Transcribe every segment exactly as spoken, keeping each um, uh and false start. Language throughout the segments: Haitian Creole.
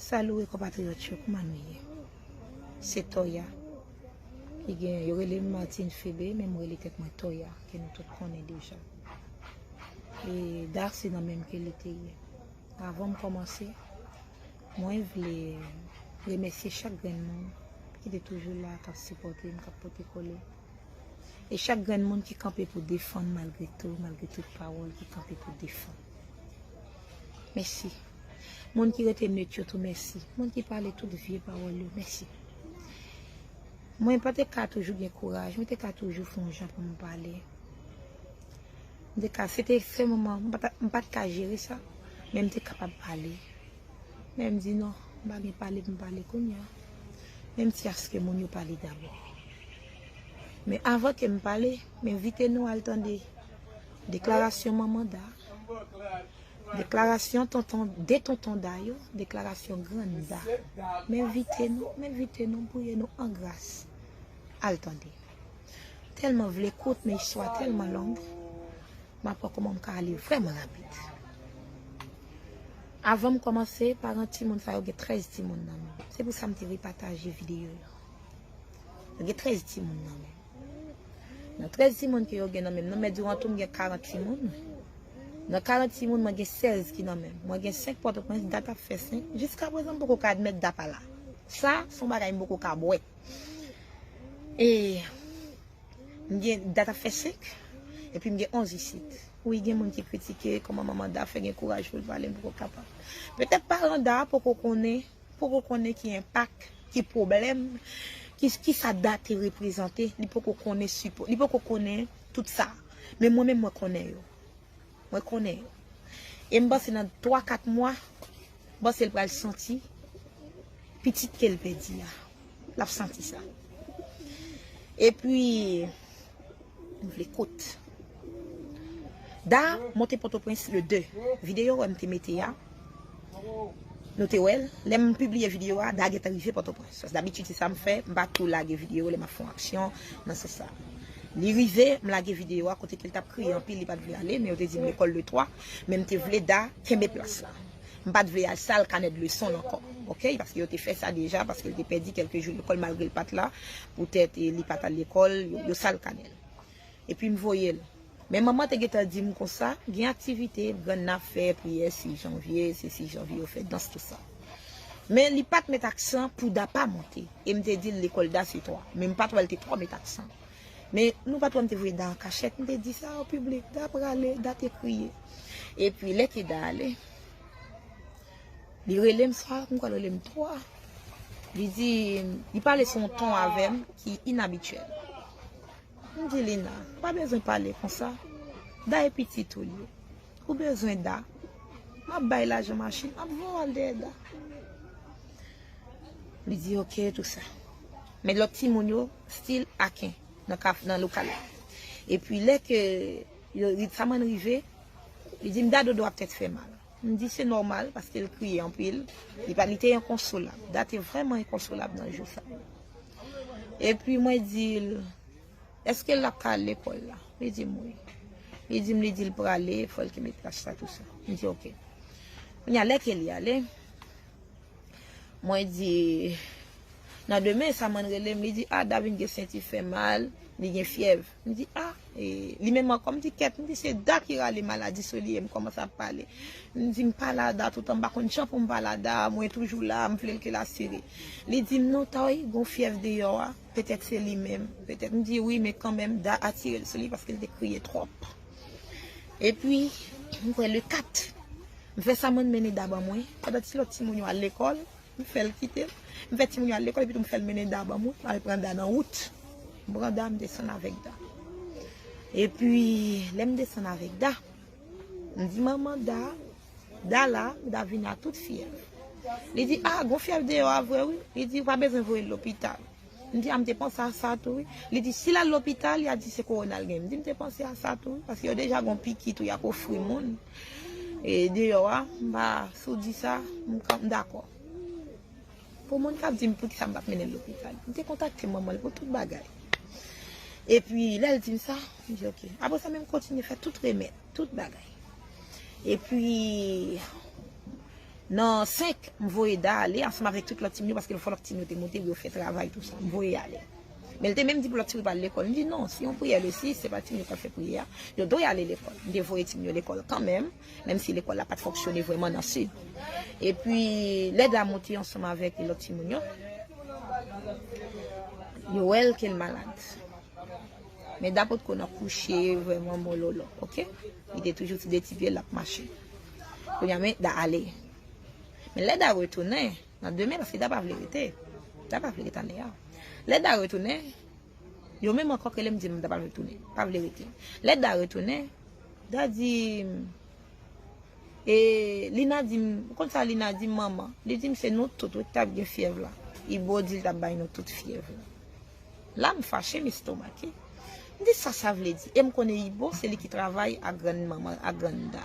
Salut konpatriyòt yo, kòman nou ye? Se Toya ki gen, yo rele m Martine Febe, men m rele tèt mwen Toya, ke nou tout konnen deja. E Da se nan menm ke li te ye. Avan m kòmanse, mwen vle remèsye chak grenn moun ki te toujou la, k ap sipòte m, k ap pote kole. E chak grenn moun ki kanpe pou defann malgre tou, malgre tout pawòl ki kanpe pou defann. Mèsi. Moun ki rete net yo tou, mèsi. Moun ki pale tout vye pawòl yo, mèsi. Mwen pa te ka toujou gen kouraj, mwen te ka toujou fè yon jan pou m pale. M te ka, se te se moman, m pa ta- m pa t ka jere sa, men m te kapab pale. Men m di non, m pa gen pale pou m pale kounye a. Men m ti aske moun yo pale dabò. Men avan ke m pale, m envite nou al tande deklarasyon manman Da, deklarasyon tonton, de tonton Da yo, deklarasyon grann Da. M envite nou, m envite nou, m priye nou an gras. Al tande. Tèlman vle kout, men istwa tèlman long. M ap wè kòman m ka ale vrèman rapid. Avan m kòmanse, paran timoun sa yo gen trèz timoun nan men. Se pou sa m te repataje videyo yo. Yo gen trèz timoun nan men. Nan trèz timoun ke yo gen nan men m, nan men Durantou m gen karant timoun. Nan karant timoun, mwen gen sèz ki nan men m. Mwen gen senk Pòtoprens, Dat ap fè senk. Jiskaprezan, m poko ka admèt Da pa la. Sa, se yon bagay m poko ka bwè. E m gen Dat ap fè senk, epi m gen onz isit. Wi, gen moun ki kritike kòman manman Da fè gen kouraj pou l pale, m poko kapab. Petèt paran Da poko konnen, poko konnen ki enpak, ki pwoblèm, ki, ki sa Da te reprezante, li poko konnen sipò, li poko konnen tout sa. Men mwen menm, mwen konnen yo. Mwen konnen yo. E m panse nan twa, kat mwa, m panse l pral santi pitit ke l pèdi a. L ap santi sa. Epi, m vle kout. Da monte Pòtoprens le de. Videyo wè m te mete a. Nou te wè l. Lè m pibliye videyo a, Da gentan rive Pòtoprens. Paske dabitid, se sa m fè. M pa tou lage videyo lè m ap fè yon aksyon nan sans sa. Li rive, m lage videyo a kote ke l t ap kriye anpil, li pa t vle ale, men yo te di m lekòl de twa, men m te vle Da kenbe plas la. M pa t vle al sal kanè de leson l ankò, oke? Paske yo te fè sa deja, paske l te pèdi kèlke jou lekòl malgre l pa t la, poutèt, e, li pa t al lekòl, yo, yo sal kanè l. Epi m voye l. Men manman te gentan di m konsa, gen aktivite, grann nan ap fè, priyè sis janvye, se sis janvye yo fè dans, tout sa. Men li pa t met aksan pou Da pa monte. E m te di l lekòl Da se twa. Men m pa t wè l te twò met aksan. Men nou pa t wè m te voye Da an kachèt, m te di sa o piblik, Da prale, Da te kriye. Epi lè ke Da ale, li rele m swa, m kwè l rele m twa. Li di, li pale sou yon ton avè m ki inabityèl. M di Lina, pa bezwen pale konsa. Da e pitit ou l ye. Ou bezwen Da. M ap bay lajan machin, m ap voye w al dèyè Da. Li di oke, tou sa. Men lòt timoun yo, still aken, nan kaf, nan lokal la. Epi lè ke yo, sa mwen rive, li di m Da dodo ap tèt fè mal. M di se nòmal, paske l kriye anpil. Li pa, li te enkonsolab. Da te vrèman enkonsolab nan jou sa yo. Epi mwen di l, èske l ap ka al lekòl la? Li di m wi. Li di m, li di l prale, fò l kenbe plas la, tou sa. M di oke. Kounye a, lè ke li ale, mwen di, nan demen, sa mwen rele m, li di, a, Da vin gen senti fè mal, li gen fyèv. M di, a, e, li menm ankò, m di, kèt, m di, se Da ki rale maladi sou li, e m kòmanse ap pale. M di, m pale a Da toutan, m pa konn jan pou m pale a Da, mwen toujou la, m vle l ke l asire. Li di m, non, Toy, gon fyèv deyò a, petèt se li menm, petèt. M di, wi, men kanmenm, Da atire l sou li paske l te kriye twòp. Epi, m kwè le kat, m fè sa mwen mennen Da ban mwen, pandan ti lòt timoun yo al lekòl, m fè l kite l. M fè timoun yo al lekòl, epi tou m fè l mennen Da ban mwen, m al pran Da nan wout. M pran Da, m desann avèk Da. Epi, lè m desann avèk Da, m di manman Da, Da la, Da vin a tout fyèv. Li di, a, gon fyèv deyò a vre wi. Li di, ou pa bezwen voye l lopital. M di, a, m te panse a sa tou wi. Li di, si l al lopital, y a di se kowona l gen. M di, m te panse a sa tou wi, paske yo deja gon piki tou y ap ofri moun. E deyò a, m pa, si w di sa, m ka, m dakò. Pou moun k ap di m poukisa m pa t mennen l lopital. M te kontakte manman l pou tout bagay. Epi, lè l di m sa, m di, oke. Apre sa, men m kontinye fè tout remèd, tout bagay. Epi, Nan senk, m voye Da ale ansanm avèk tout lòt timoun yo, paske fò lòt timoun yo te monte pou yo fè travay, tou sa. M voye ale. Men l te menm di pou lòt timoun yo pa al lekòl. M di non, si yon priyè le sis, se pa timoun yo k ap fè priyè a. Yo dwe ale lekòl. M te voye timoun yo lekòl kanmenm, menm si lekòl la pa t fonksyone vrèman nan sid. Epi, lè Da monte ansanm avèk lòt timoun yo, yo wè l ke l malad. Men Da potko nan kouche vrèman mololo, oke? Li te toujou sou de ti pye l ap mache. Kounye a, men Da ale. Men lè Da retounen, nan demen, paske Da pa vle rete. Da pa vle rete ane a. Lè Da retounen, yo menm ankò k rele m di m Da pa vle tounen, pa vle rete. Lè Da retounen, Da di m, E, Lina di m, ou konn sa Lina di m, manman? Li di m se nou tout wi ki t ap gen fyèv la. Ibo di l t ap bay nou tout fyèv la. La, m fache, m estomake. M di sa sa vle di. E m konnen Ibo, se li ki travay ak grann manman, ak grann Da.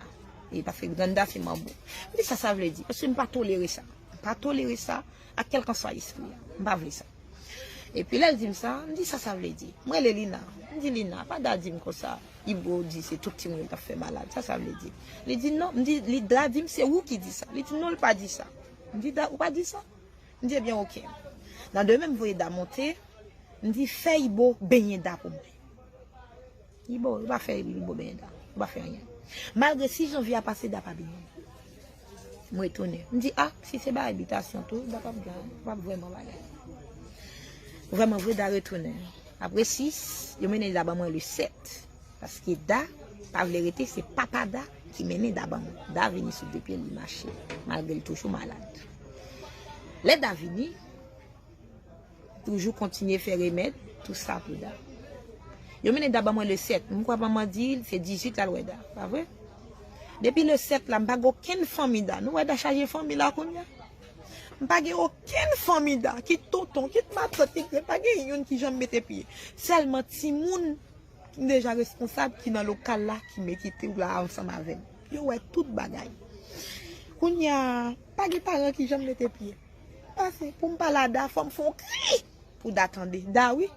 E paske grann Da se manbo. M di sa sa vle di. Paske m pa tolere sa. M pa tolere sa ak kèlkanswa espri a. M pa vle sa. Epi lè l di m sa, m di sa sa vle di. M rele Lina. M di Lina, pa Da di m konsa. Ibo di se tout timoun yo t ap fè malad. Sa sa vle di? Li di non. M di, li Da di m se ou ki di sa. Li di non, l pa di sa. M di Da, ou pa di sa? M di ebyen oke. Nan demen m voye Da monte, m di fè Ibo benyen Da pou mwen. Ibo, ou pa fè Ibo benyen Da. Ou pa fè anyen. Malgre sis janvye a pase, Da pa benyen. M retounen. M di a, si se bagay bitasyon tou, Da p ap gen, p ap vrèman bagay. Vrèman vre, Da retounen. Apre sis, yo mennen Da ban mwen le sèt. Paske Da pa vle rete, se papa Da ki mennen Da ban mwen. Da vini sou de pye l, li mache, malgre l toujou malad. Lè Da vini, toujou kontinye fè remèd, tou sa pou Da. Yo mennen Da ban mwen le sèt. M kwè manman di l se dizuit l al wè Da, pa vre? Depi le sèt la, m pa gen okenn fanmi Da. Nou wè Da chaje fanmi la kounye a? M pa gen okenn fanmi Da, kit tonton, kit matant, kit grann, pa gen youn ki janm mete pye. Sèlman timoun ki deja responsab, ki nan lokal la, ki mete tou la ansanm avè m. Yo wè tout bagay. Kounye a, pa gen paran ki janm mete pye. Pase, pou m pale a Da, fò m fè yon kri pou Da tande. Da wi.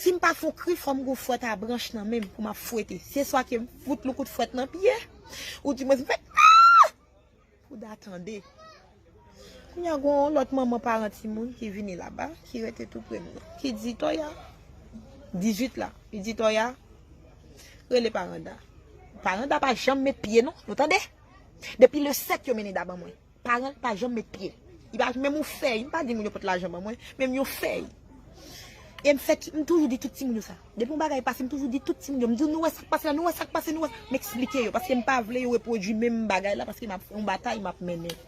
Si m pa fè yon kri, fò m gon fwèt a branch nan men m pou m ap fwete. Se swa ke m fout l yon kout fwèt nan pye, ou di mwen si m fè a! Pou Da tande. Kounye a gon lòt manman paran timoun ki vini laba, ki rete tou pre m nan, ki di Toya, dizuit la, li di Toya, rele paran Da. Paran Da pa janm met pye non, nou tande? Depi le sèt yo mennen Da ban mwen. Paran l pa janm met pye. Li pa menm yon fèy, m pa di moun yo pot lajan ban mwen, menm yon fèy. E m fè, m toujou di tout timoun yo sa. Depi yon bagay pase, m toujou di tout timoun yo. M di nou wè sa k pase la, nou wè sa k pase, nou wè. M eksplike yo, paske m pa vle yo repwodui menm bagay la, paske m ap fè yon batay, m ap mennen.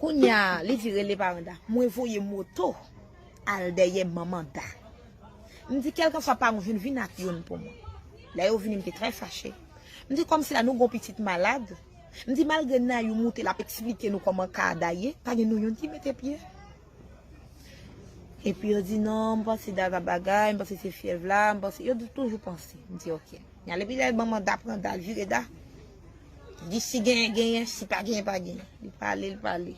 Kounye a, li di rele paran Da. Mwen voye moto al dèyè manman Da. M di kèlkanswa paran w jwenn, vin ak youn pou mwen. Lè yo vini, m te trè fache. M di kòmsi la nou gon pitit malad. M di malgre Nayou moute, l ap eksplike nou kòman ka a Da ye, pa gen nou youn ki mete pye. Epi yo di non, m panse Da pa bagay, m panse se fyèv la, m panse, yo di toujou panse. M di oke. N ale pi lè manman Da pran Da, l vire Da. Di si genyen, genyen, si pa genyen, pa genyen. Li pale, li pale.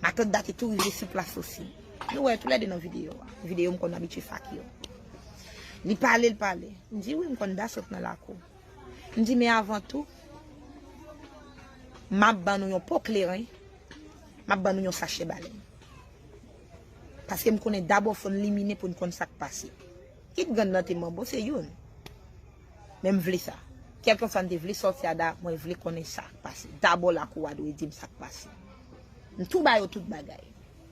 Matant Da te tou rive sou plas osi. Nou wè toulède nan videyo a. Videyo m konn abitye fake yo. Li pale, li pale. M di wi, m konn Da sot nan lakou. M di men avan tou, m ap ban nou yon po kleren, m ap ban nou yon sachè balen. Paske m konnen dabò fò n limine pou n konn sa k pase. Kit grann nan te manbo, se youn. Men m vle sa. Kèlkanswa n te vle sòti a Da, mwen vle konnen sa k pase. Dabò lakou a dwe di m sa k pase. M tou ba yo tout bagay.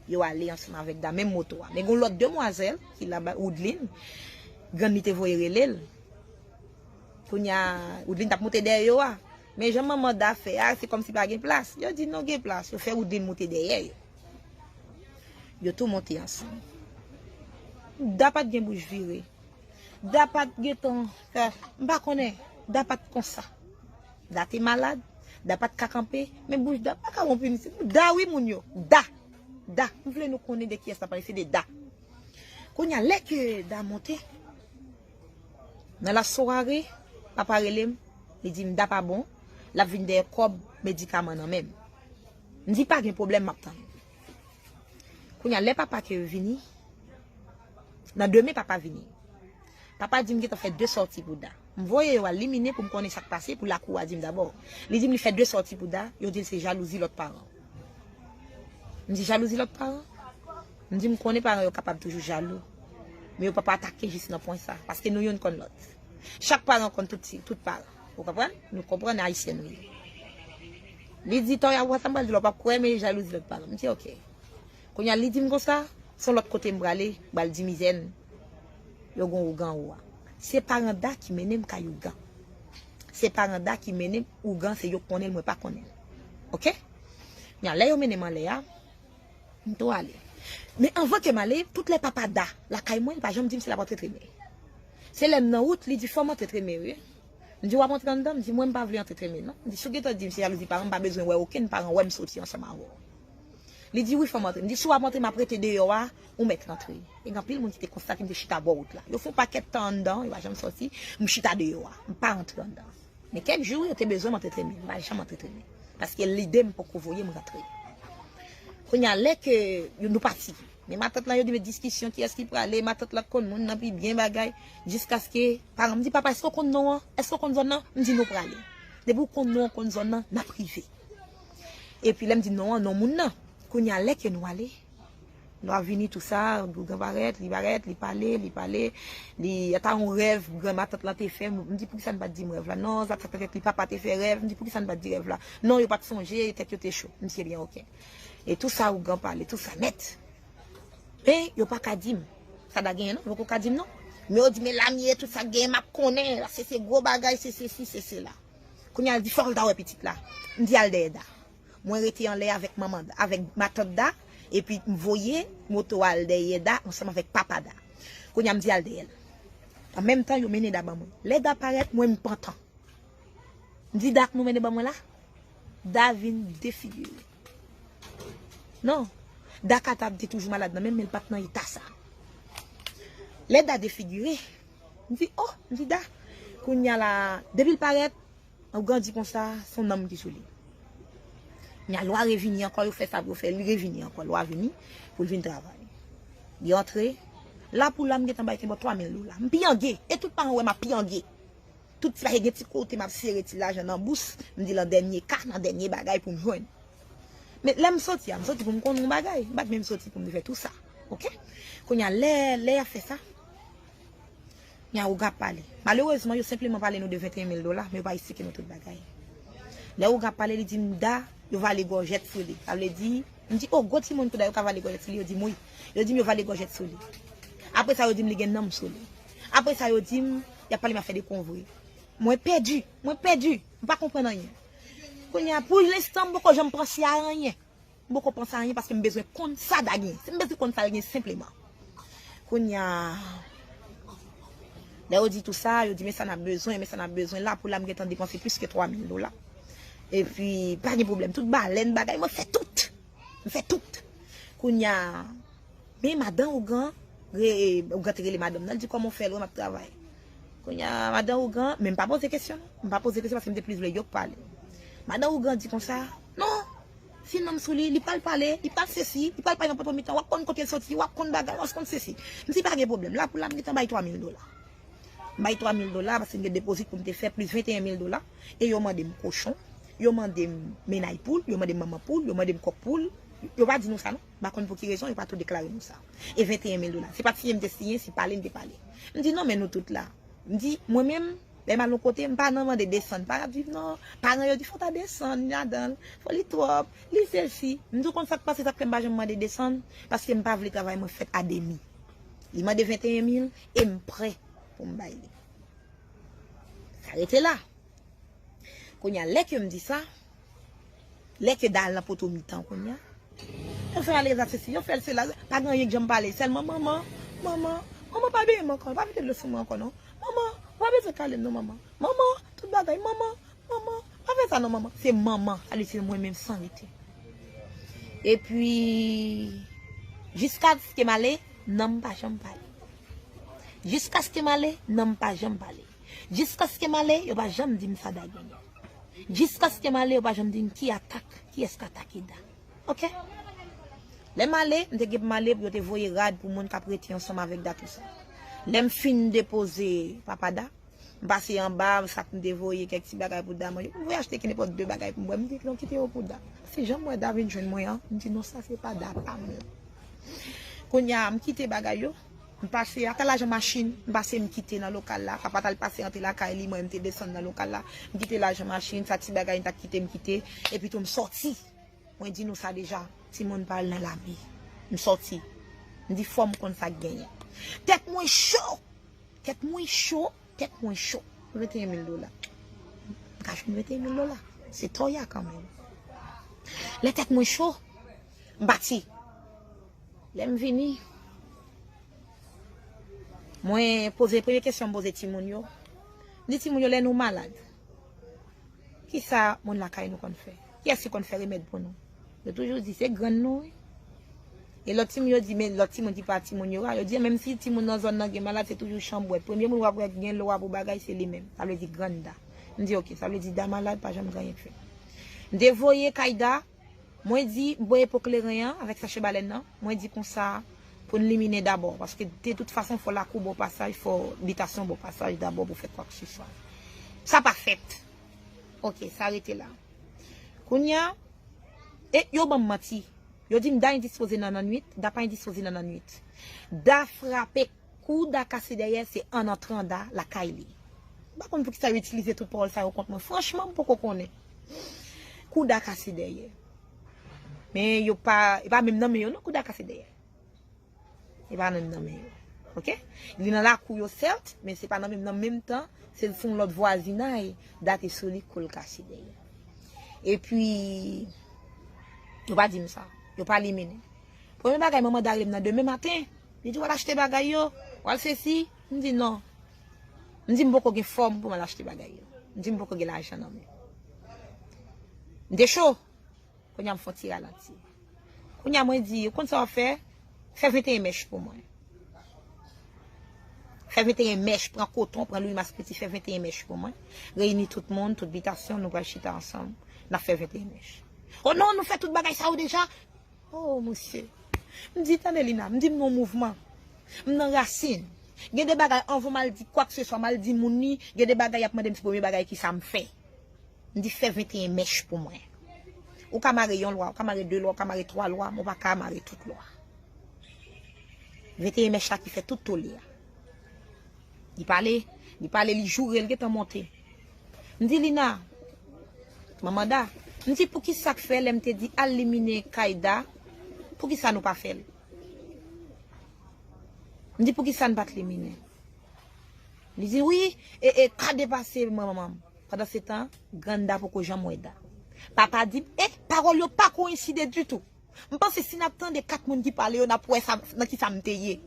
Yo ale ansanm avèk Da, menm moto a. Men gon lòt demwazèl ki laba, Woodline, grann li te voye rele l. Kounye a, Woodline t ap moute dèyè yo a. Men jan manman Da fè a, se kòmsi pa gen plas. Yo di non gen plas, yo fè Woodline moute dèyè yo. Yo tou monte ansanm. Da pa t gen bouch vire. Da pa t gentan fè, m pa konnen, Da pa t konsa. Da te malad, Da pa t ka kanpe, men bouch Da pa ka wonpini. Da wi moun yo, Da, Da, m vle nou konnen de kiyès n ap pale, se de Da. Kounye a, lè ke Da monte, nan lasware, papa rele m, li di m Da pa bon, l ap vin dèyè kòb medikaman nan men m. M di pa gen pwoblèm, m ap tann. Kounye a, lè papa ke vini, nan demen papa vini. Papa di m gentan fè de sòti pou Da. M voye yo al liminen pou m konnen sa k pase, pou lakou a di m dabò. Li di m li fè de sòti pou Da, yo di l se jalouzi lòt paran. M di jalouzi lòt paran? M di m konnen paran yo kapab toujou jalou. Men yo p ap atake jis nan pwen sa, paske nou youn konn lòt. Chak paran konn tout, tout paran. Ou konprann? Nou konprann Ayisyen nou ye. Li di, Toya, ou wè sa m pral di w la, w p ap kwè, men jalouzi lòt paran. M di, oke. Kounye a, li di m konsa, se yon lòt kote m prale, m pral di mizè n, yo gon ougan ou a. Se paran Da ki mennen m kay ougan. Se paran Da ki mennen m ougan, se yo k konnen l, mwen pa konnen l. Oke? Kounye a, lè yo mennen m anlè a, m tou ale. Men anvan ke m ale, tout lè papa Da lakay mwen, li pa janm di m si l ap antre tremen. Se lè m nan wout, li di, fò m antre tremen, wi. M di, w ap antre anndan? M di, mwen, m pa vle antre tremen, non. M di, si w gentan di m se jalouzi paran, m pa bezwen wè okenn paran wè m soti ansanm avè w. Li di, wi, fò m antre. M di, si w ap antre, m ap rete deyò a, ou mèt rantre. E gen anpil moun ki te konstate m te chita bò wout la. Yo fè yon pakèt tan anndan, yo pa janm sòti, m chita deyò a. M pa rantre anndan. Men kèk jou, yo te bezwen m antre tremen. M pa janm antre tremen. Paske lide m poko voye m rantre. Kounye a, lè ke yo, nou pati. Men matant lan, yo di, men diskisyon, kiyès ki prale, matant lan konn moun nan pi byen bagay, jiskaske paran m di, papa, èske w konn non an? Èske w konn zòn nan? M di, nou prale. Depi w konn non an, w konn zòn nan, n ap rive. Epi lè m di non an, non moun nan. Kounye a, lè ke nou ale, lwa vini, tou sa, ougan parèt, li parèt, li pale, li pale, li ata yon rèv granmatant lan te fè. M di, poukisa n pa t di m rèv la? Non, sa, sa, sa, li papa te fè rèv. M di, poukisa n pa t di rèv la? Non, yo pa t sonje, tèt yo te cho. M di, ebyen, oke. E tou sa, ougan pale, tou sa nèt. Men, yo pa ka di m. Sa Da genyen, non? Yo poko ka di m, non? Men yo di, men la m ye, tout sa k genyen, m ap konnen. Se, se gwo bagay, se sesi, se sela. Kounye a, l di, fò l ta wè pitit la. M di, al dèyè Da. Mwen rete anlè avèk manman, avèk matant Da, epi m voye moto al dèyè Da ansanm avèk papa Da. Kounye a m di al dèyè l. An menm tan, yo mennen Da ban mwen. Lè Da parèt, mwen m pantan. M di Da k nou mennen ban mwen la. Da vin defigire. Non. Da ka ta te toujou malad nan menm, men l pa t nan eta sa. Lè Da defigire, m di, oh, m di Da. Kounye a la, depi l parèt, Ougan di konsa, se yon nanm ki sou li. Nya lwa revini ankò, yo fè sa pou yo fè, li revini ankò, lwa vini pou l vin travay. Li antre, la pou la m gentan bay kenbò twa mil dola. M pyangé, e tout paran wè m ap pyangé. Tout ti bagay gen ti kote m ap sere ti lajan nan bous, m di lan dènye ka, nan dènye bagay pou m jwenn. Men lè m soti a, m soti pou m konn yon bagay, m pa t menm soti pou m te fè tou sa. Oke? Kounye a, lè, lè y ap fè sa, Nya ougan ap pale. Malerezman, yo senpleman pale nou de venteyen mil dola, men yo pa esplike nou tout bagay. Lè ougan ap pale, li di m Da, yo vale gòjèt sou li. Sa vle di, m di, oh, gwo timoun tou Da, yo ka vale gòjèt sou li, yo di m wi. Yo di m yo vale gòjèt sou li. Apre sa, yo di m li gen nanm sou li. Apre sa, yo di m, y ap pale m afè de konvre. Mwen pèdi, mwen pèdi, m pa konprann anyen. Kounye a, pou lenstan, m poko janm panse a anyen. M poko panse a anyen paske m bezwen konn sa Da gen. Se m bezwen konn sa l gen senpleman. Kounye a, lè yo di tou sa, yo di, men sa n ap bezwen, men sa n ap bezwen. La pou la, m gentan depanse plis ke twa mil dola. Epi, pa gen pwoblèm. Tout balèn, bagay, mwen fè tout. M fè tout. Kounye a, men madan ougan, re, ougan te rele madanm nan, l di, kòman w fè lwen m ap travay? Kounye a, madan ougan, men m pa poze kesyon, non. M pa poze kesyon paske m te plis vle yo k pale. Madan ougan di konsa, non, si nanm sou li, li pral pale, li pral sesi, li pral pale nan poto mitan, w ap konn kote l soti, w ap konn bagay, w ap konn sesi. M di pa gen pwoblèm, la pou la m gentan bay twa mil dola. M bay twa mil dola paske m gen depozit pou m te fè plis venteyen mil dola. E yo mande m kochon, yo mande m mennay poul, yo mande m manman poul, yo mande m kòk poul. Yo pa di nou sa non. M pa konn pou ki rezon yo pa tou deklare nou sa. E venteyen mil dola. Se pa t siyen m te siyen, se pale m te pale. M di non, men nou tout la. M di, mwen menm, lè m al yon kote, m pa nan mande desann. Pa ap di non, paran yo di fò w ta desann ladan l, fò li twòp, li sesi. M tou konn sa k pase, sa k fè m pa janm mande desann, paske m pa vle travay mwen fèt a demi. Li mande venteyen mil e m prè pou m bay li. Sa rete la. Kounye a, lè ke m di sa, lè ke Da al nan poto mitan kounye a, yo fè ale sa sesi, yo fè l sela, pa gen anyen k janm pale, sèlman manman, manman, manman pa benyen m ankò, pa mete dlo sou mwen ankò non. Manman, ou pa bezwen kale m non manman. Manman, tout bagay, manman, manman, pa fè sa non manman. Se manman, sa vle di se mwen menm san rete. Epi, jiskaske m ale, nanm pa janm pale. Jiskaske m ale, nanm pa janm pale. Jiskaske m ale, yo pa janm di m sa Da genyen. Jiskaske m ale, yo pa janm di m ki atak, kiyès k atake Da. Oke? Lè m ale, m te gen pou m ale pou yo te voye rad pou moun k ap rete ansanm avèk Da tou sa. Lè m fin depoze papa Da, m pase anba, sa k m te voye, kèk ti bagay pou Da manje. M voye achte ki nenpòt de bagay pou m bwè. M di, "Non, kite yo pou Da." Se jan m wè Da vin jwenn mwen an, m di, "Non, sa se pa Da pa m." Kounye a, m kite bagay yo, m pase, ata lajan machin, m pase, m kite nan lokal la. Papa t al pase antre lakay li, mwen, m te desann nan lokal la. M kite lajan machin, sa ti bagay m t ap kite, m kite. Epi tou, m sòti. Mwen di nou sa deja, timoun pa al nan lame. M sòti. M di fò m konn sa k genyen. Tèt mwen cho! Tèt mwen cho, tèt mwen cho. Venteyen mil dola. M ka jwenn venteyen mil dola. Se toya kanmenm. Lè tèt mwen cho, m pati. Lè m vini, mwen poze, premye kesyon m poze timoun yo. M di timoun yo, lè nou malad, kisa moun lakay nou konn fè? Kiyès ki konn fè remèd pou nou? Yo toujou di, se grann nou, wi. E lòt timoun yo di, men lòt timoun ki pa timoun yo a, yo di, menm si timoun nan zòn nan gen malad, se toujou chanbwèt. Premye moun w ap wè gen lwa pou bagay, se li menm. Sa vle di grann Da. M di, oke, sa vle di Da malad, pa janm gen anyen k fè. M te voye kay Da, mwen di, m voye po kleren an avèk sachè balèn nan, mwen di konsa, pou n liminen dabò, paske de tout fason, fò lakou bò pasaj, fò bitasyon bò pasaj dabò pou fè kwakseswa. Sa pa fèt. Oke, sa rete la. Kounye a, e yo ban m manti. Yo di m Da endispoze nan lannwit, Da pa endispoze nan lannwit. Da frape, kou Da kase dèyè, se an antran Da lakay li. M pa konn poukisa yo itilize tout pawòl sa yo kont mwen. Franchman, m poko konnen. Kou Da kase dèyè. Men yo pa, e pa menm nan men yo non, kou Da kase dèyè. E pa menm nan men yo. Oke? Li nan lakou yo, sèt, men se pa nan menm, nan menm tan, se sou yon lòt vwazinay, Da te sou li, kou l kase dèyè. Epi, yo pa di m sa. Yo pa liminen. Premye bagay, manman Da rele m nan demen maten. Li di, w al achte bagay yo, w al sesi. M di, non. M di, m poko gen fòm pou m al achte bagay yo. M di, m poko gen lajan nan men. M te cho. Kounye a m fè yon ti ralanti. Kounye a mwen di, ou konn sa w ap fè? Fè venteyen mèch pou mwen. Fè venteyen mèch, pran koton, pran lwil maspiti, fè venteyen mèch pou mwen. Reyini tout moun, tout bitasyon, nou pral chita ansanm. N ap fè venteyen mèch. O non, nou fè tout bagay sa yo deja. O, mesye. M di, tande Lina, m di m nan mouvman. M nan rasin. Gen de bagay, anvan m al di kwakseswa, m al di moun li, gen de bagay y ap mande m se premye bagay kisa m fè. M di fè venteyen mèch pou mwen. Ou ka mare yon lwa, ou ka mare de lwa, ou ka mare twa lwa, men w pa ka mare tout lwa. Venteyen mèch la ki fè tout tole a. Li pale, li pale, li joure, li gentan monte. M di Lina, manman Da, m di poukisa k fè lè m te di al liminen kay Da, poukisa nou pa fè l? M di poukisa n pa t liminen? Li di wi, e, e, ka depase manman m. Pandan se tan, grann Da poko janm wè Da. Papa di m, e, pawòl yo pa koyenside ditou. M panse si n ap tande kat moun ki pale yo, n ap wè sa, nan kisa m te ye.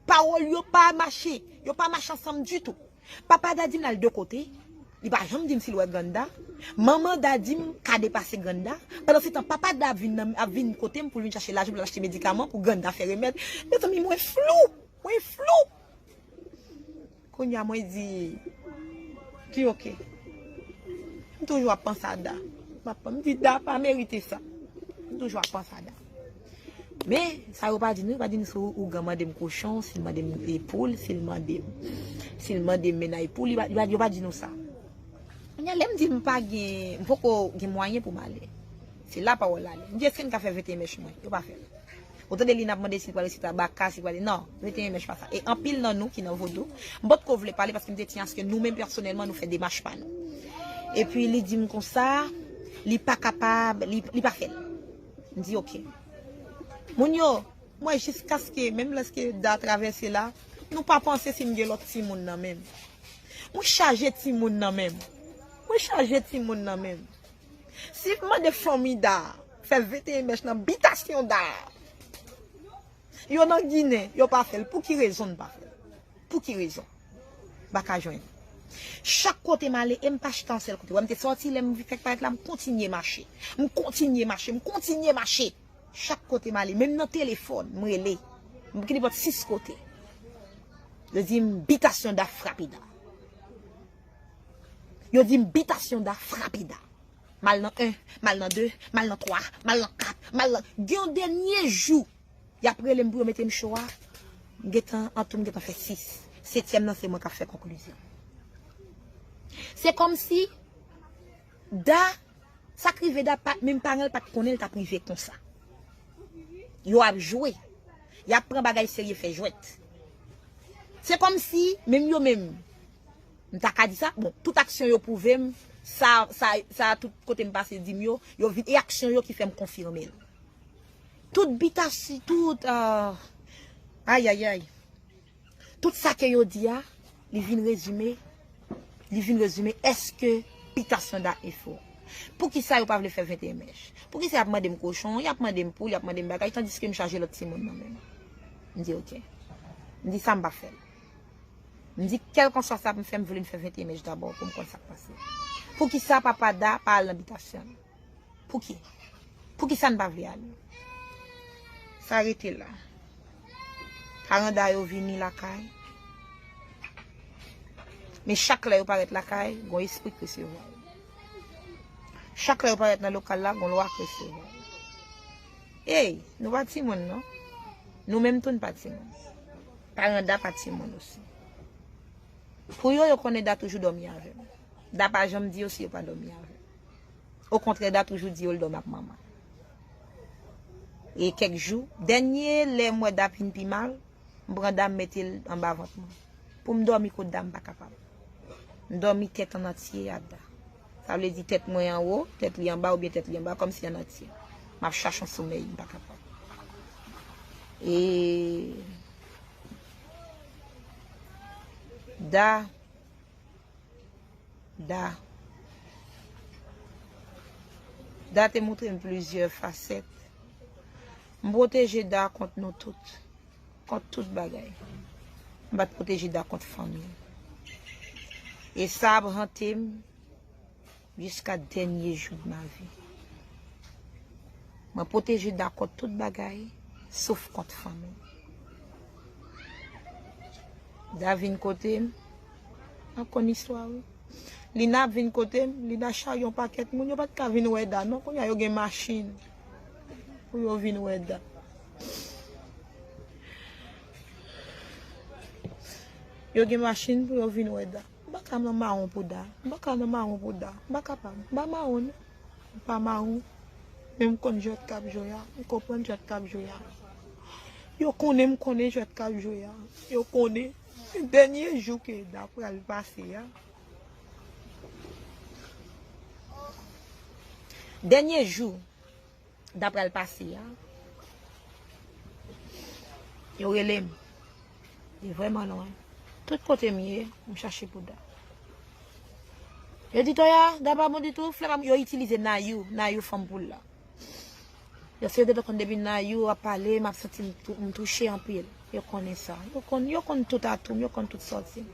Pawòl yo pa mache, yo pa mache ansanm ditou. Papa Da di m l al de kote, li pa janm di m si l wè grann Da. Manman Da di m ka depase grann Da. Pandan se tan, papa Da ap vin, nan, ap vin kote m pou l vin chache lajan pou l achte medikaman pou grann Da fè remèd. Mezanmi, mwen flou, mwen flou. Kounye a mwen di, ki oke. M toujou ap panse a Da. M ap, m di Da pa merite sa. M toujou ap panse a Da. Men, sa yo pa di nou, yo pa di nou si ougan mande m kochon, si l mande m poul, si l mande m, si l mande m mennaj poul, yo pa, yo pa, yo pa di nou sa. Kounye a, lè m di m pa gen, m poko gen mwayen pou m ale. Se la pawòl la ale. M di, èske n ka fè venteyen mèch mwen? Yo pa fè l. Ou tande Lina ap mande si l pral resite a baka, si l pral, non, venteyen mèch pa sa. E anpil nan nou ki nan vodou, m potko vle pale paske m te tyen aske nou menm pèsonèlman nou fè demach pa nou. Epi li di m konsa, li pa kapab, li, li pa fè l. M di oke. Moun yo, mwen jiskaske, menm lèske Da travèse la, nou pa panse si m gen lòt timoun nan men m. Mwen chaje timoun nan men m. Mwen chaje timoun nan men m. Si m mande fanmi Da fè venteyen mèch nan bitasyon Da, yo nan Ginen, yo pa fè l. Pou ki rezon n pa fè l? Pou ki rezon? M pa ka jwenn. Chak kote m ale, e m pa chita yon sèl kote. Wè m te sòti, lè m fèk parèt la, m kontinye mache. M kontinye mache, m kontinye mache. Chak kote m ale, menm nan telefòn, m rele. M gen nenpòt sis kote. Yo di m bitasyon Da frape Da. Yo di m bitasyon Da frape Da. M al nan en, m al nan de, m al nan twa, m al nan kat, m al nan, gen yon dènye jou, y ap rele m pou yo mete m cho a. M gentan, antou m gentan fè sis. Setyèm nan, se mwen k ap fè konklizyon. Se kòmsi Da, sa k rive Da, pa, menm paran l pa t konnen l t ap rive konsa. Yo ap jwe. Y ap pran bagay serye fè jwèt. Se kòmsi, menm yo menm, m ta ka di sa, bon, tout aksyon yo pwouve m, sa, sa, sa, tout kote m pase di m yo, yo vin, e aksyon yo ki fè m konfime l. Tout bitasi, tout, ah, ayayay. Tout sa ke yo di a, li vin rezime, li vin rezime èske bitasyon Da e fo. Poukisa yo pa vle fè venteyen mèch? Poukisa y ap mande m kochon, y ap mande m poul, y ap mande m bagay, tandiske m chaje lòt timoun nan men m? M di, "Oke." M di, "Sa m pa fè l." M di, "Kèlkanswa sa pou m fè, m vle n fè venteyen mèch dabò pou m konn sa k pase. Poukisa papa Da pa al nan bitasyon l?" Pouki? Poukisa n pa vle ale? Sa rete la. Paran Da yo vini lakay. Men chak lè yo parèt lakay, gon espri k resevwa yo. Chak lè yo parèt nan lokal la, gon lwa k resevwa yo. Ey, nou pa timoun non. Nou menm tou n pa timoun. Paran Da pa timoun osi. Pou yo, yo konnen Da toujou dòmi avè m. Da pa janm di yo si yo pa dòmi avè m. Okontrè, Da toujou di yo l dòmi ak manman. E kèk jou, dènye lè m wè Da vin pi mal, m pran Da m mete l anba vant mwen. Pou m dòmi kot Da, m pa kapab. M dòmi tèt an antye a Da. Sa vle di tèt mwen anwo, tèt li anba oubyen tèt li anba, kòmsi an antye. M ap chache yon somèy, m pa kapab. E Da, Da. Da te montre m plizyè fasèt. M pwoteje Da kont nou tout, kont tout bagay. M pa t pwoteje Da kont fanmi. E sa ap hante m jiska dènye jou de ma vie. Mwen pwoteje Da kont tout bagay, sof kont fanmi. Da vin kote m, m ap konn istwa wi. Lina ap vin kote m, Lina charye yon pakèt moun, yo pa t ka vin wè Da non, kounye a yo gen machin pou yo vin wè Da. Yo gen machin pou yo vin wè Da. M pa ka nan mawon pou Da. M pa ka nan mawon pou Da. M pa kapab. M pa mawon non. M pa mawon. Men m konn jwèt k ap jwe a. M konprann jwèt k ap jwe a. Yo konnen m konnen jwèt k ap jwe a. Yo konnen. Dènye jou ke Da pral pase a. Dènye jou Da pral pase a. Yo rele m. Li vrèman lwen. Tout kote m ye, m chache pou Da. Yo di Toya, Da pa bon ditou, flè pa bon. Yo itilize Nayou, Nayou fanm poul la. Yo se yo te konn depi Nayou ap pale, m ap santi m tou-, m touche anpil. Yo konnen sa. Yo konn, yo konn tout atou m, yo konn tout sòti m.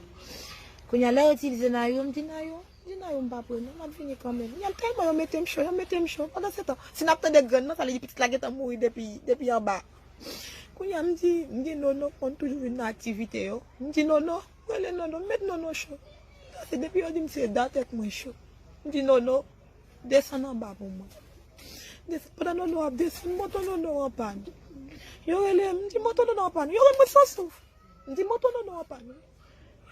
Kounye a, lè yo itilize Nayou, m di Nayou, Di Nayou m pa pre non, m ap vini kanmenm. Y ap tèlman yo mete m cho, y ap mete m cho. Pandan se tan, si n ap tande grenn nan, sa vle di pitit la gentan mouri depi, depi anba. Kounye a m di, m di Nono konn toujou vin nan aktivite yo. M di Nono, rele Nono, m met Nono cho. Sa se depi yo di m se Da tèt mwen cho. M di Nono, desann anba pou mwen. Desann, pandan Nono ap desann, moto Nono an pàn. Yo rele m, m di moto Nono an pàn. Yo rele mwen san souf. M di moto Nono an pàn.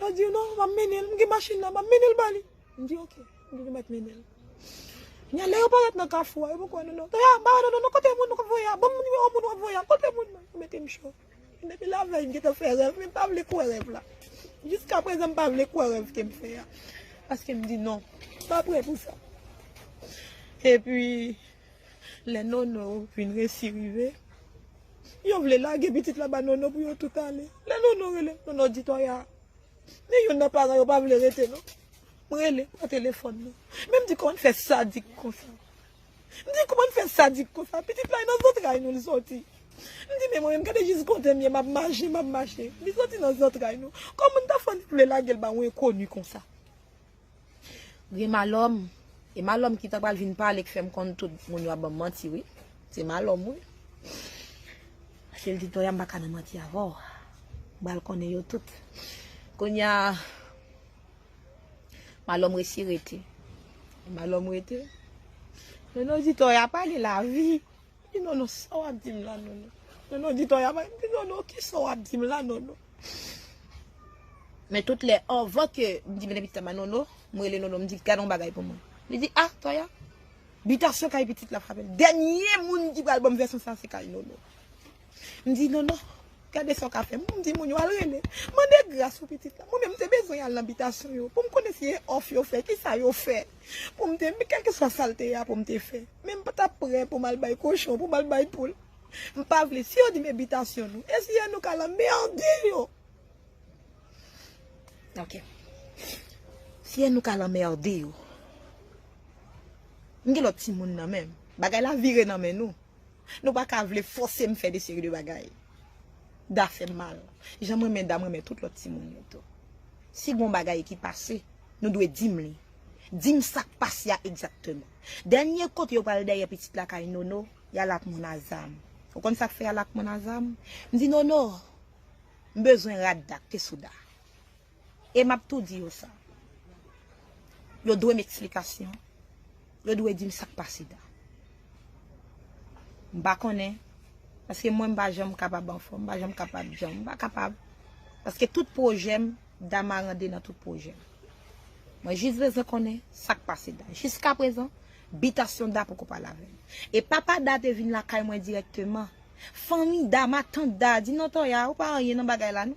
Yo di non, m ap mennen l, m gen machin nan, m ap mennen l ba li. M di oke, m di nou mèt mennen l. Kounye a lè yo parèt nan kafou a, yo poko wè Nono. Toya, m pa wè Nono non, kote moun w ap voye a? Ban m nimewo moun w ap voye a, kote moun nan? Yo mete m cho. Depi lavèy m gentan fè rèv, men m pa vle kwè rèv la. Jiska prezan m pa vle kwè rèv ke m fè a. Paske m di non, m pa prè pou sa. Epi, lè Nono vin resi rive, yo vle lage pitit la ba Nono pou yo tout ale. Lè Nono rele m, Nono di Toya, men youn nan paran yo pa vle rete non. M rele, pran telefòn nan. Men m di kòman n fè sadik konsa? M di kòman n fè sadik konsa? Pitit la e nan zantray nou li sòti. M di men mwen menm gade jis kote m ye, m ap mache, m ap mache. Li sòti nan zantray nou. Kòman n ta fè n vle lage l ba yon enkoni konsa? Gen malòm. E malòm ki ta pral vin pale k fè m konn tout moun yo ap ban m manti wi. Se malòm wi. Paske l di Toya m pa ka nan manti avè w. M pral konnen yo tout. Kounye a, malòm resi rete. Malòm rete. Nono di Toya pa gen lavi. M di Nono, sa w ap di m la, Nono? Nono di Toya, m di Nono, kisa w ap di m la, Nono? Men tout lè, anvan ke m di, "Mennen pitit la ba Nono," m rele Nono, m di, "Gade yon bagay pou mwen." Li di, "Ah, Toya, bitasyon kay pitit la frape l." Dènye moun ki pral ban m vèsyon sa, se kay Nono. M di, "Nono, gade sa w ka fè." M di, "Moun yo al rele. Mande gras pou pitit la." Mwen menm, m te bezwen al nan bitasyon yo pou m konnen si e òf yo fè, ki sa yo fè. Pou m te, men kèlkeswa sa l te ye a pou m te fè. Men m pa t ap prè pou m al bay kochon, pou m al bay poul. M pa vle. Si yo di m e bitasyon nou, e si e nou k al anmède yo? Ok. Si e nou k al anmède yo. M gen lòt timoun nan men m. Bagay la vire nan men nou. Nou pa ka vle fòse m fè de seri de bagay. Da fè m mal. Jan m renmen Da, m renmen tout lòt timoun yo tou. Si gon bagay ki pase, nou dwe di m li. Di m sa k pase a egzakteman. Dènye kote yo pral dèyè pitit la kay Nono, y al ak moun a zam. Ou konn sa k fè y al ak moun a zam? M di, "Nono, m bezwen rad Da k te sou Da." E m ap tou di yo sa. Yo dwe m eksplikasyon. Yo dwe di m sa k pase Da. M pa konnen. Paske mwen, m pa janm kapab anfòm. M pa janm kapab janm. M pa kapab. Paske tout pwojè m, Da marande nan tout pwojè m. Mwen jis bezwen konnen sa k pase Da. Jiskaprezan, bitasyon Da poko pale avè m. E papa Da te vin lakay mwen dirèkteman. Fanmi Da, matant Da, di, "Non, Toya, ou pa anyen nan bagay la, non."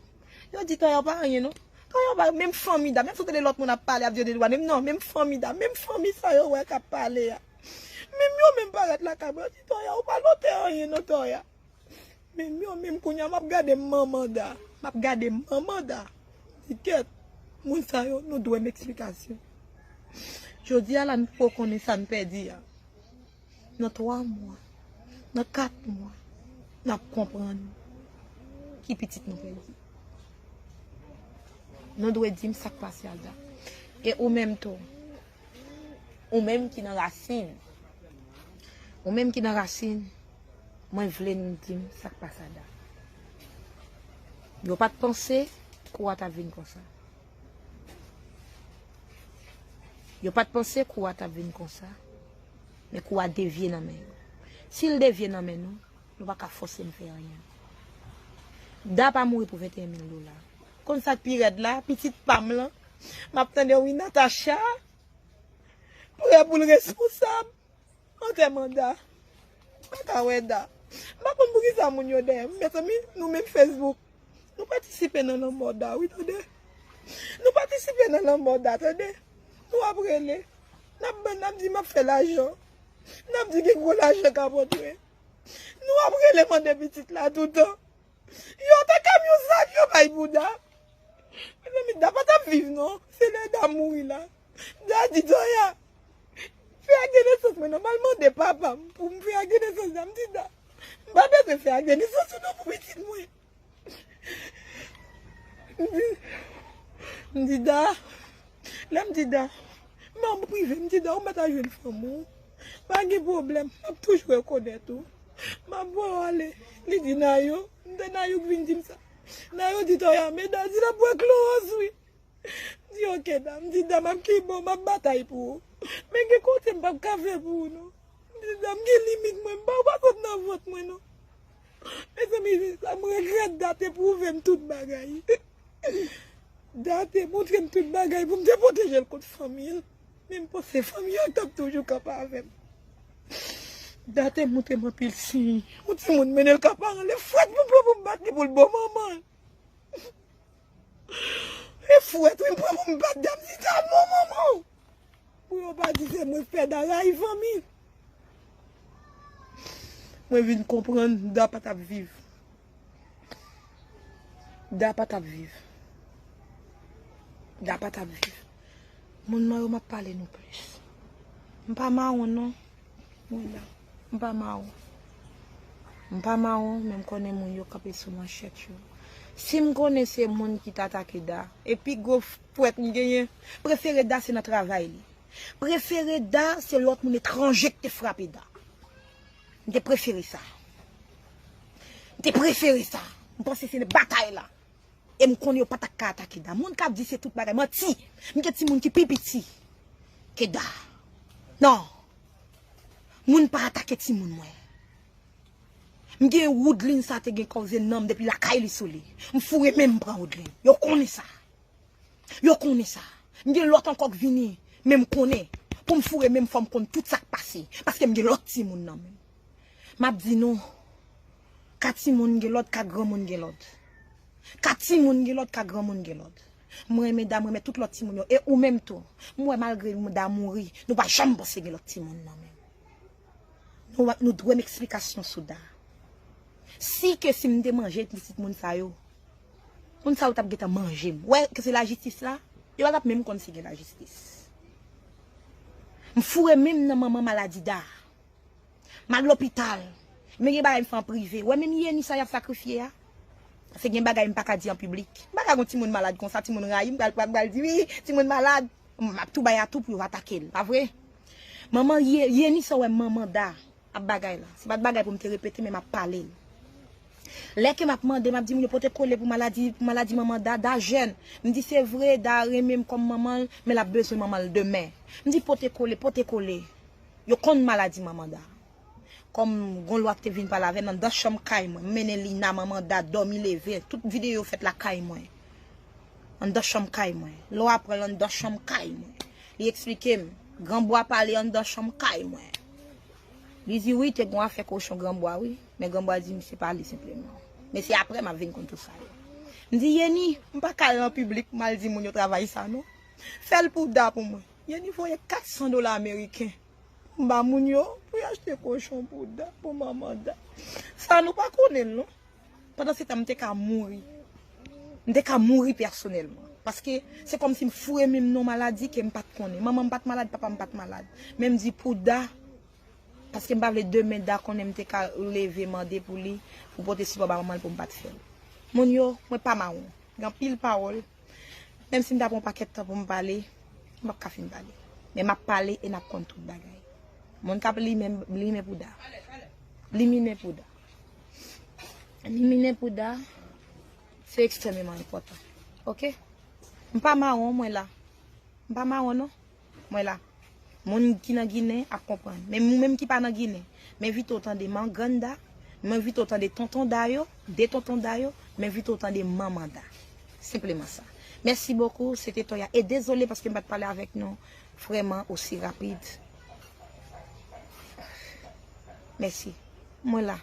Yo di, "Toya, ou pa anyen, non." Toya, ou pa, menm fanmi Da, menm si w tande lòt moun ap pale, ap di yo de dwa, menm non, menm fanmi Da, menm fanmi sa yo wè k ap pale a. Menm yo menm parèt lakay mwen, yo di, "Toya, ou pa lote anyen, non, Toya." Menm yo menm kounye a, m ap gade manman Da. M ap gade manman Da. Di kèt, moun sa yo, nou dwe m eksplikasyon. Jodi a la, n poko konnen sa n pèdi a. Nan twa mwa, nan kat mwa, n ap konprann ki pitit nou pèdi. Nou dwe di m sa k pase a Da. E ou menm tou, ou menm ki nan rasin, ou menm ki nan rasin, mwen vle n di m sa k pase a Da. Yo pa t panse kou a t ap vin konsa. Yo pa t panse kou a t ap vin konsa, men kou a devye nan men yo. Si l devye nan men nou, nou pa ka fòse m fè anyen. Da pa mouri pou venteyen mil dola. Konn sa k pi rèd la, pitit pa m lan, m ap tande wi Natacha, prè pou l responsab. Antèman Da. M pa ka wè Da. M pa konn poukisa moun yo dèyè m. Mezanmi, nou menm Facebook. Nou patisipe nan lanmò Da, wi, tande. Nou patisipe nan lanmò Da, tande. Nou ap rele. N ap ban, n ap di m ap fè lajan. N ap di gen gwo lajan k ap antre. Nou ap rele mande pitit la toutan. Yo te kamyon zam yo bay pou Da. Mezanmi, Da pa t ap viv non. Se lè Da mouri la. Da di Toya, "Fè agenesans mwen non, m al mande papa m pou m fè agenesans Da." M di Da, "M pa bezwen fè agenesans ou non pou pitit mwen." M di, m di Da, lè m di Da, m an prive, m di Da, "Ou mèt al jwenn fanm ou. Pa gen pwoblèm, m ap toujou rekonèt ou. M ap voye w ale." Li di Nayou, m te Nayou k vin di m sa. Nayou di Toya, "Men Da di l ap bwè klowòz wi." M di, "Ok Da." M di, "Da, m ap kenbe w, m ap batay pou ou. Men gen kote m p ap ka fè pou ou non." M di, "Da, m gen limit mwen, m pa, ou pa sot nan vant mwen non." Mezanmi, sa m regrèt, Da te pwouve m tout bagay. Da te montre m tout bagay pou m te pwoteje l kont fanmi l. Men m panse fanmi an t ap toujou kanpe avè m. Da te montre m anpil siy. Yon timoun mennen l ka paran l, e fwèt pou m pran pou m bat li pou l bon manman l. E fwèt wi m pran pou m bat Da, m di Da bon manman w. Pou yo pa di se mwen k fè Da rayi fanmi l. Mwen vin konprann Da pa t ap viv. Da pa t ap viv. Da pa t ap viv. Moun mwen yo, m ap pale nou plis. M pa mawon non. Wi la. M pa mawon. M pa mawon, men m konnen moun yo kanpe sou manchèt yo. Si m konnen se moun ki t atake Da, e pi gwo fwèt m genyen, prefere Da se nan travay li. Prefere Da se lòt moun etranje ki te frape Da. M te prefere sa. M te prefere sa. M panse se nan batay la. E m konnen yo pa t ap ka atake Da. Moun k ap di se tout bagay, manti. M gen timoun ki pi piti ke Da. Non. Moun pa atake timoun mwen. M gen Woodline sa te gen kòze nanm depi lakay li sou li. M foure men m pran Woodline. Yo konnen sa. Yo konnen sa. M gen lòt ankò k vini, men m konnen. Pou m foure men m, fò m konn tout sa k pase. Paske m gen lòt timoun nan men m. M ap di nou, ka timoun gen lòd, ka granmoun gen lòd. Ka timoun gen lòd, ka granmoun gen lòd. M renmen Da, m renmen tout lòt timoun yo. E ou menm tou. M wè malgre Da mouri, nou pa janm panse gen lòt timoun nan men m. Nou, nou dwe m eksplikasyon sou Da. Si ke si m te manje pitit moun sa yo, moun sa yo t ap gentan manje m. Wè ke se lajistis la, yo pa t ap menm konn si gen lajistis. M foure men m nan manman maladi Da. M al lopital. Men gen bagay m fè an prive. Wè menm Yeni sa y ap sakrifye a. Se gen bagay m pa ka di an piblik. M pa ka gon timoun malad konsa, timoun rayi m, pral pral pral di wi, timoun malad. M ap tou bay atou pou yo atake l, pa vre? Manman Ye-, Yeni sa wè manman Da ap bagay la. Se pa t bagay pou m te repete, men m ap pale l. Lè ke m ap mande, m ap di moun yo pote kole pou maladi, pou maladi manman Da, Da jèn. M di se vre, Da renmen m kòm manman l, men l ap bezwen manman l demen. M di pote kole, pote kole. Yo konn maladi manman Da. Kòm gon lwa ki te vin pale avè m anndan chanm kay mwen, m mennen Lina, manman Da, dòmi leve, tout videyo fèt lakay mwen. Anndan chanm kay mwen. Lwa pran l anndan chanm kay mwen. Li eksplike m, granbwa pale anndan chanm kay mwen. Li di wi, te gon afè kochon granbwa wi, men granbwa di m se pa li senpleman. Men se apre m ap vin konn tout sa yo. M di Yeni, m pa ka al nan piblik, m al di moun yo travay sa non. Fè l pou Da pou mwen. Yeni voye kat san dola ameriken. M ba moun yo pou y achte kochon pou Da, pou manman Da. Sa nou pa konnen l non. Pandan se tan, m te ka mouri. M te ka mouri pèsonèlman. Paske se kòmsi m foure men m nan maladi ke m pa t konnen. Manman m pa t malad, papa m pa t malad. Men m di pou Da, paske m pa vle demen Da konnen m te ka leve mande pou li, pou pote sipò ba manman l pou m pa t fè l. Moun yo, mwen pa mawon. Gen anpil pawòl. Menm si m ta pran yon pakèt tan pou m pale, m p ap ka fin pale. Men m ap pale e n ap konn tout bagay. Moun k ap limen, limen pou Da. Liminen pou Da. Liminen pou Da, se ekstrèmeman enpòtan. Oke? M pa mawon, mwen la. M pa mawon, non. Mwen la. Moun ki nan Ginen ap konprann. Men moun menm ki pa nan Ginen, m envite w tande Mangrann Da, m envite w tande Tonton Da yo, de Tonton Da yo, m envite w tande Manman Da. Senpleman sa. Mèsi bokou, se te Toya. E dezole paske m pa t pale avèk nou vrèman osi rapid. Mèsi. Mwen la.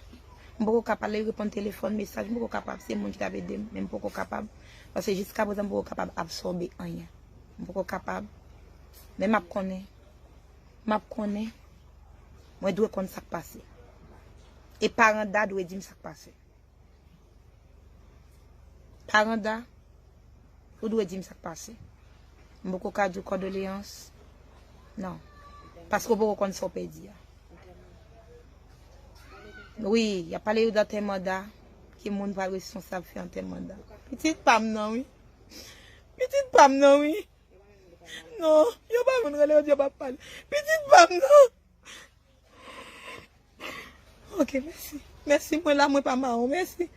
M poko ka pale, reponn telefòn, mesaj, m poko kapab. Se moun ki t ap ede m, men m poko kapab. Paske jiskaprezan, m poko kapab absòbe anyen. M poko kapab. Men m ap konnen. M ap konnen. Mwen dwe konn sa k pase. E paran Da dwe di m sa k pase. Paran Da, ou dwe di m sa k pase. M poko ka di w kondoleyans. Non. Paske w poko konn sa w pèdi a. Wi, y ap pale yo d antèman Da, ki moun pral responsab fè antèman Da. Pitit pa m nan, wi. Pitit pa m nan, wi. Non, yo pa konn rele yo di yo p ap pale. Pitit pa m nan. Ok, mèsi. Mèsi, mwen la, mwen pa mawon, mèsi.